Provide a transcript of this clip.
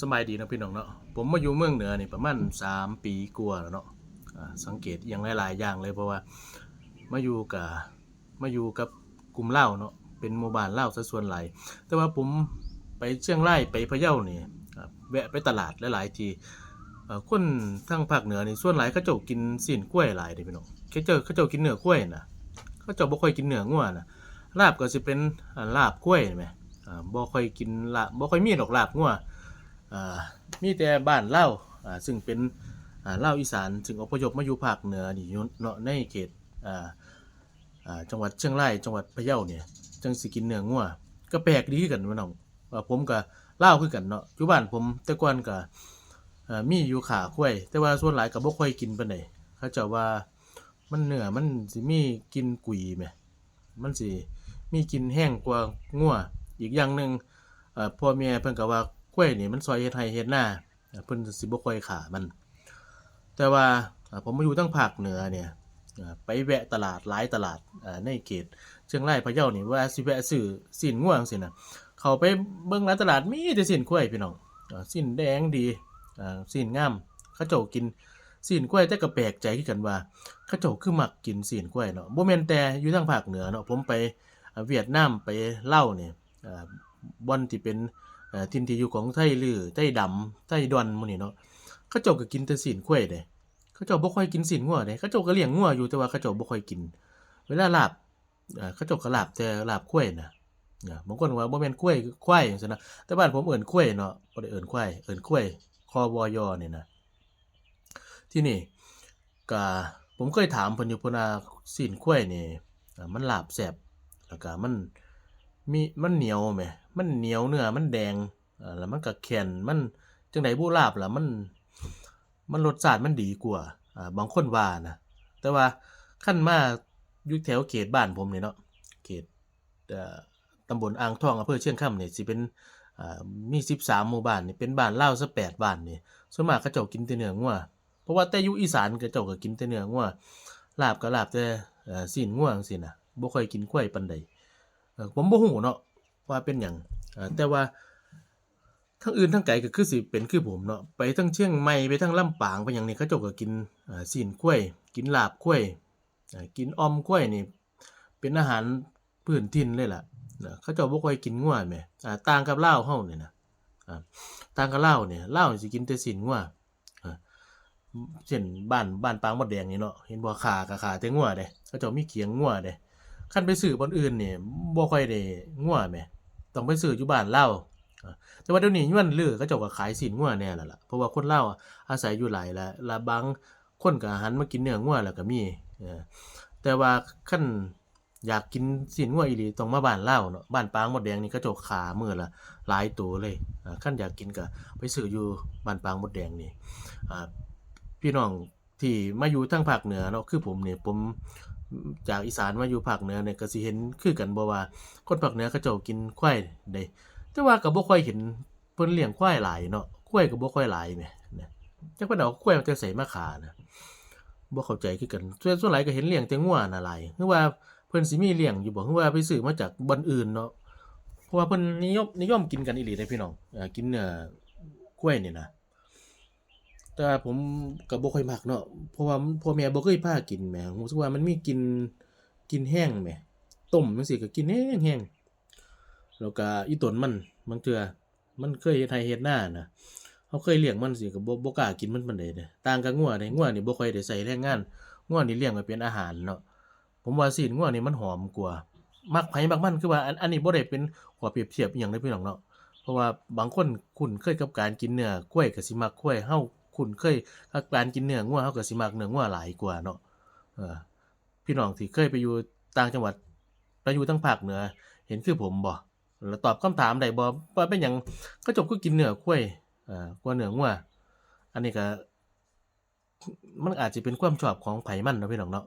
ສະບາຍດີເນາະພີ່ນ້ອງເນາະ, ຜົມມາຢູ່ເມືອງເໜືອນີ້ປະມານສາມປີກວ່າແລ້ວເນາະ. ອາ ສັງເກດອີ່ຫຍັງຫຼາຍໆຢ່າງເລີຍ ເພາະວ່າມາຢູ່ກະ ມາຢູ່ກັບກຸ່ມລາວເນາະ, ເປັນໝູ່ບ້ານລາວຊະສ່ວນຫຼາຍ. ແຕ່ວ່າຜົມໄປຊຽງລາຍ ໄປພະເຍົານີ້ ອາ ແວະໄປຕະຫຼາດຫຼາຍໆທີ່ ເອີ ຄົນທາງພາກເໜືອນີ້ສ່ວນຫຼາຍເຂົາເຈົ້າກິນຊີ້ນຄວາຍຫຼາຍເດ້ພີ່ນ້ອງ. ເຂົາເຈົ້າ ເຂົາເຈົ້າກິນເນື້ອຄວາຍນະ, ເຂົາເຈົ້າບໍ່ຄ່ອຍກິນເນື້ອງົວນະ. ລາບກໍຊິເປັນ ອາ ລາບຄວາຍແມ່ນບໍ່? ອາ ບໍ່ຄ່ອຍກິນລາບ ບໍ່ຄ່ອຍມີດອກລາບງົວ. ອາ ມີແຕ່ບ້ານລາວ ອາ ຊຶ່ງເປັນ ອາ ລາວອີສານ ຊຶ່ງອົບພະຍົບມາຢູ່ພາກເໜືອນີ້ຢູ່ເນາະ ໃນເຂດ ອາ ອາ ຈັງຫວັດຊຽງລາຍ ຈັງຫວັດພະເຍົານີ້ ຈັ່ງຊິກິນເນື້ອງົວ. ກໍແປກດີຄືກັນພີ່ນ້ອງ ວ່າ ຜົມກໍລາວຄືກັນເນາະ. ຢູ່ບ້ານຜົມແຕ່ກ່ອນກໍ ເອີ ມີຢູ່ຂ້າຄວາຍ ແຕ່ວ່າສ່ວນຫຼາຍກໍບໍ່ຄ່ອຍກິນປານໃດ. ເຂົາເຈົ້າວ່າມັນ ເນື້ອມັນຊິມີກິ່ນກຸຍແໝ ມັນຊິມີກິ່ນແຮງກວ່າງົວ. ອີກຢ່າງໜຶ່ງ ເອີ ພໍ່ແມ່ເພິ່ນກໍວ່າຄວາຍນີ້ມັນຊ່ອຍເຮັດໄຮ່ເຮັດນາ ເພິ່ນຊິບໍ່ຄ່ອຍຂ້າມັນ. ແຕ່ວ່າ ອາ ຜົມມາຢູ່ທາງພາກເໜືອນີ້ ອາ ໄປແວະຕະຫຼາດຫຼາຍຕະຫຼາດ ອາ ໃນເຂດຊຽງລາຍພະເຍົານີ້ ວ່າຊິແວະຊື້ຊີ້ນງົວຈັ່ງຊີ້ນະ, ເຂົ້າໄປເບິ່ງຫຼາຍຕະຫຼາດມີແຕ່ຊີ້ນຄວາຍພີ່ນ້ອງ. ອາ ຊີ້ນແດງດີ ອາ ຊີ້ນງາມ. ເຂົາເຈົ້າກິນຊີ້ນຄວາຍ ແຕ່ກໍແປກໃຈຄືກັນວ່າ ເຂົາເຈົ້າຄືມັກກິນຊີ້ນຄວາຍເນາະ. ບໍ່ແມ່ນແຕ່ຢູ່ທາງພາກເໜືອເນາະ, ຜົມໄປ ອາ ຫວຽດນາມ ໄປລາວນີ້ ອາ ບ່ອນທີ່ເປັນ ເອີ ຖິ່ນທີ່ຢູ່ຂອງໄທລື້ ໄທດຳ ໄທດອນ ໝູ່ນີ້ເນາະ, ເຂົາເຈົ້າກໍກິນແຕ່ຊີ້ນຄວາຍເດ້. ເຂົາເຈົ້າບໍ່ຄ່ອຍກິນຊີ້ນງົວເດ້. ເຂົາເຈົ້າກໍລ້ຽງງົວຢູ່ ແຕ່ວ່າເຂົາເຈົ້າບໍ່ຄ່ອຍກິນ. ເວລາລາບ ເອີ ເຂົາເຈົ້າກໍລາບແຕ່ລາບຄວາຍນະ. ບາງຄົນວ່າບໍ່ແມ່ນຄວາຍ ຄວາຍຈັ່ງຊີ້ນະ, ແຕ່ບ້ານຜົມເອີ້ນຄວາຍເນາະ ບໍ່ໄດ້ເອີ້ນຄວາຍ ເອີ້ນຄວາຍ ຄ ວ ຍ ນີ້ນະ. ທີນີ້ກະ ຜົມເຄີຍຖາມເພິ່ນຢູ່ ເພິ່ນວ່າຊີ້ນຄວາຍນີ້ ອາ ມັນລາບແຊບ ແລ້ວກະມັນມີ ມັນໜຽວແໝ ມັນໜຽວ ເນື້ອມັນແດງ ອາ ແລ້ວມັນກະແຂ້ນ ມັນຈັ່ງໃດບຸ ລາບລະ ມັນ ມັນລົດຊາດມັນດີກວ່າ ອາ ບາງຄົນວ່ານະ. ແຕ່ວ່າຄັນມາຢູ່ແຖວເຂດບ້ານຜົມນີ້ເນາະ ເຂດ ເອີ ຕຳບົນອ່າງທອງ ອຳເພີຊຽງຄຳນີ້ ຊິເປັນ ອາ ມີສິບສາມໝູ່ບ້ານນີ້ ເປັນບ້ານລາວຊະແປດບ້ານນີ້ ສ່ວນມາກເຂົາເຈົ້າກິນແຕ່ເນື້ອງົວ. ເພາະວ່າແຕ່ຢູ່ອີສານເຂົາເຈົ້າກໍກິນແຕ່ເນື້ອງົວ, ລາບກໍລາບແຕ່ ເອີ ຊີ້ນງົວຈັ່ງຊີ້ນະ, ບໍ່ຄ່ອຍກິນຄວາຍປານໃດ. ເອີ ຜົມບໍ່ຮູ້ເນາະວ່າເປັນຫຍັງ ເອີ ແຕ່ວ່າທາງອື່ນທາງໄກກໍຄືຊິເປັນຄືຜົມເນາະ, ໄປທາງຊຽງໃໝ່ ໄປທາງລຳປາງ ໄປຫຍັງນີ້ ເຂົາເຈົ້າກໍກິນ ເອີ ຊີ້ນຄວາຍ ກິນລາບຄວາຍ ເອີ ກິນອ່ອມຄວາຍນີ້ ເປັນອາຫານພື້ນຖິ່ນເລີຍລະ. ເຂົາເຈົ້າບໍ່ຄ່ອຍກິນງົວແໝ ອາ ຕ່າງກັບລາວເຮົານີ້ນະ. ອາ ຕ່າງກັບລາວນີ້ ລາວຊິກິນແຕ່ຊີ້ນງົວ. ອາ ເຊັ່ນບ້ານ ບ້ານປາງມົດແດງນີ້ເນາະ ເຫັນບໍ່ ຂ້າກໍຂ້າແຕ່ງົວເດ້, ເຂົາເຈົ້າມີຂຽງງົວເດ້. ຄັນໄປຊື້ບ່ອນອື່ນນີ້ ບໍ່ຄ່ອຍໄດ້ງົວແໝ ຕ້ອງໄປຊື້ຢູ່ບ້ານລາວ. ອາ ແຕ່ວ່າດຽວນີ້ຍວນລື ເຂົາເຈົ້າກໍຂາຍຊີ້ນງົວແດ່ແລ້ວລະ, ເພາະວ່າຄົນລາວອາໄສຢູ່ຫຼາຍລະ ລະບາງ ຄົນກໍຫັນມາກິນເນື້ອງົວແລ້ວກໍມີ. ເອີ ແຕ່ວ່າຄັນຢາກກິນຊີ້ນງົວອີ່ຫຼີ ຕ້ອງມາບ້ານລາວເນາະ, ບ້ານປາງມົດແດງນີ້ເຂົາເຈົ້າຂ້າມື້ລະຫຼາຍໂຕເລີຍ. ເອີ ຄັນຢາກກິນກໍໄປຊື້ຢູ່ບ້ານປາງມົດແດງນີ້. ອາ ພີ່ນ້ອງທີ່ມາຢູ່ທາງພາກເໜືອເນາະ ຄືຜົມນີ້ ຜົມຈາກອີສານມາຢູ່ພາກເໜືອນີ້ ກໍຊິເຫັນຄືກັນບໍ່ວ່າ ຄົນພາກເໜືອເຂົາເຈົ້າກິນຄວາຍເດ້, ແຕ່ວ່າກໍບໍ່ຄ່ອຍເຫັນ ເພິ່ນລ້ຽງຄວາຍຫຼາຍເນາະ, ຄວາຍກໍບໍ່ຄ່ອຍຫຼາຍແໝ ນະ. ຈັກເພິ່ນເອົາຄວາຍມາແຕ່ໃສມາຂານະ ບໍ່ເຂົ້າໃຈຄືກັນ. ສ່ວນ ສ່ວນຫຼາຍກໍເຫັນລ້ຽງແຕ່ງົວນະຫຼາຍ, ຫຼືວ່າເພິ່ນຊິມີລ້ຽງຢູ່ບໍ່ ຫຼືວ່າໄປຊື້ມາຈາກບ່ອນອື່ນເນາະ. ເພາະວ່າເພິ່ນນິຍົມ ນິຍົມກິນກັນອີ່ຫຼີເດ້ພີ່ນ້ອງ, ເອີ ກິນເນື້ອຄວາຍນີ້ນະ. ແຕ່ວ່າຜົມກໍບໍ່ຄ່ອຍມັກເນາະ, ເພາະວ່າພໍ່ແມ່ບໍ່ເຄີຍພາກິນແໝ, ຮູ້ສຶກວ່າມັນມີກິ່ນ ກິ່ນແຮງແໝ, ຕົ້ມຈັ່ງຊີ້ກໍກິ່ນແຮງໆ. ແລ້ວກະອີຕົນມັນ ບາງເທື່ອມັນເຄີຍເຮັດໄຮ່ເຮັດນານະ, ເຮົາເຄີຍລ້ຽງມັນຊີ້ກໍບໍ່ ບໍ່ກ້າກິນມັນປານໃດເດ້. ຕ່າງກັບງົວເດ້, ງົວນີ້ບໍ່ຄ່ອຍໄດ້ໃຊ້ແຮງງານ, ງົວນີ້ລ້ຽງໄວ້ເປັນອາຫານເນາະ. ຜົມວ່າຊີ້ນງົວນີ້ມັນຫອມກວ່າ, ມັກໃຜມັກມັນ. ຄືວ່າ ອັນ ອັນນີ້ບໍ່ໄດ້ເປັນຂໍ້ປຽບທຽບອີ່ຫຍັງເດ້ພີ່ນ້ອງເນາະ, ເພາະວ່າບາງຄົນຄຸ້ນເຄີຍກັບການກິນເນື້ອຄວາຍກໍຊິມັກຄວາຍ, ເຮົາຄຸ້ນເຄີຍກັບການກິນເນື້ອງົວ ເຮົາກໍຊິມັກເນື້ອງົວຫຼາຍກວ່າເນາະ. ເອີ ພີ່ນ້ອງທີ່ເຄີຍໄປຢູ່ຕ່າງຈັງຫວັດ ໄປຢູ່ທາງພາກເໜືອ ເຫັນຄືຜົມບໍ່? ແລ້ວຕອບຄຳຖາມໄດ້ບໍ່ ວ່າເປັນຫຍັງເຂົາເຈົ້າຄືກິນເນື້ອຄວາຍ ເອີ ກວ່າເນື້ອງົວ? ອັນນີ້ກໍ ມັນອາດຈະເປັນຄວາມຊອບຂອງໃຜມັນເນາະ ພີ່ນ້ອງເນາະ.